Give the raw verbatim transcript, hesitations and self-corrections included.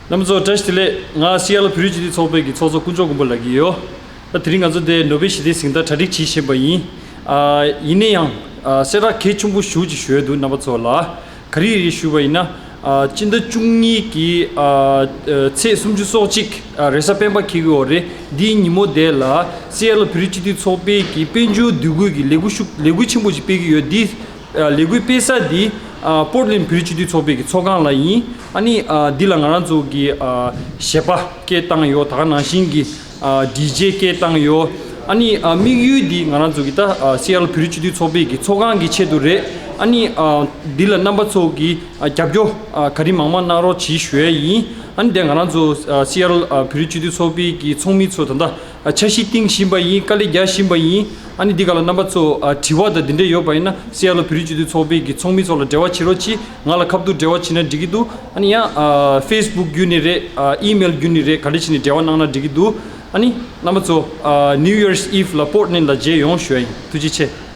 རྣམ་པ་ཚོ་བཀྲ་ཤིས་བདེ་ལེགས། ང་སི་ཨེ་ལ་བོད་རིགས་སྤྱི་མཐུན་ཚོགས་པའི་གི་ཚོགས་གཙོ་དཀོན་མཆོག་མགོན་པོ་ལགས་ཀྱི་ཡོད། ད་དེ་རིང་ང་ཚོ་འདིར་ནོ་བེལ་ཞི་བདེའི་གཟེངས་རྟགས་གྲ་སྒྲིག་བྱེད་བཞིན་པ་ཡིན། ཨ། ཡིན་ན་ཡང་། ཨ། གསལ་བསྒྲགས་གལ་ཆེན་པོ་ཞེ་པོ་ཅིག་ཞུ་ཡ་འདུག་རྣམ་པ་ཚོ་ལ། ག་རེ་རེད་ཞུས་པ་ཡིན་ན། ཨ། སྤྱི་ཟླ་བཅུ་གཉིས་ཀྱི། ཨ། ཨ། ཚེས་སུམ་ཅུ་སོ་གཅིག་ཨ། རེས་གཟའ་སྤེན་པ་འཁེལ་གྱི་ཡོད་རེད། འདིའི་ཉིན་མོ་དེ་ལ་སི་ཨེ་ལ་བོད་རིགས་སྤྱི་མཐུན་ཚོགས་པའི་གི་དཔལ་འབྱོར་འདུ་འགོད་ཀྱི་ལས་འགུལ་ཤུགས་ལས་འགུལ་ཆེན་པོ་ཞིག་སྤེལ་གྱི་ཡོད། འདི། ཨ། ལས་འགུལ་སྤེལ་ས་འདི། ཨ། པོར་ཊི་ལེན་བོད་རིགས་སྤྱི་མཐུན་ཚོགས་པའི་གི་ཚོགས་ཁང་ལ་ཡིན། ཨ་ནི། ཨ། འདི་ལ་ང་རང་ཚོ་གི། ཨ། གཞས་པ་སྐད་བཏང་ཡོད། ད་ག་ནང་བཞིན་གྱི། ཨ། ཌི་ཇེ་སྐད་བཏང་ཡོད། ཨ་ནི། ཨ། དམིགས་ཡུལ་འདི་ང་རང་ཚོ་གི་ད། ཨ། སི་ཨེ་ལ་བོད་རིགས་སྤྱི་མཐུན་ཚོགས་པའི་གི་ཚོགས་ཁང་གི་ཆེད་དུ་རེད། ཨ་ནི། ཨ། འདི་ལ་རྣམ་པ་ཚོ་གི། ཨ། རྒྱབ་སྐྱོར། ཨ། ག་རེ་མང་མང་གནང་རོགས་གྱིས་ཞུ་ཡ་ཡིན། ཨ་ནི་དེ་ང་རང་ཚོ། ཨ། སི་ཨེ་ལ། ཨ། བོད་རིགས་སྤྱི་མཐུན་ཚོགས་པའི་གི་ཚོགས་མི་ཚོ་ད་ལྟ། ཨ། འཆར་གཞི་བཏིང་བཞིན་པ་ཡིན། དཀའ་ལས་རྒྱག་བཞིན་པ་ཡིན། ཨ་ནི་འདི་ག་ལ་རྣམ་པ་ཚོ། ཨ། དྲི་བ་དང་འདི་འདྲ་ཡོད་པ་ཡིན་ན་སི་ཨེ་ལ་བོད་རིགས་སྤྱི་མཐུན་ཚོགས་པའི་གི་ཚོགས་མི་ཚོ་ལ་འབྲེལ་བ་བྱེད་རོགས་གྱིས། ང་ལ་ཁ་ཐུག་འབྲེལ་བ་བྱེད་ན་འགྲིག་གི་འདུག་ཨ་ནི་ཡང་། ཨ། ཕེ་སི་བུག་བརྒྱུད་ནས་རེད། ཨ། ཨི་མེལ་བརྒྱུད་ནས་རེད། ག་རེ་བྱས་ནས་འབྲེལ་བ་གནང་ན་འགྲིག་གི་འདུག་ཨ་ནི་རྣམ་པ་ཚོ། ཨ། ནིའུ་ཡར་སི་ཨིབ་ལ་པོར་ཊི་ལེན་ལ་མཇལ་ཡོང་ཞུ་ཡ་ཡིན། ཐུགས་རྗེ་ཆེ།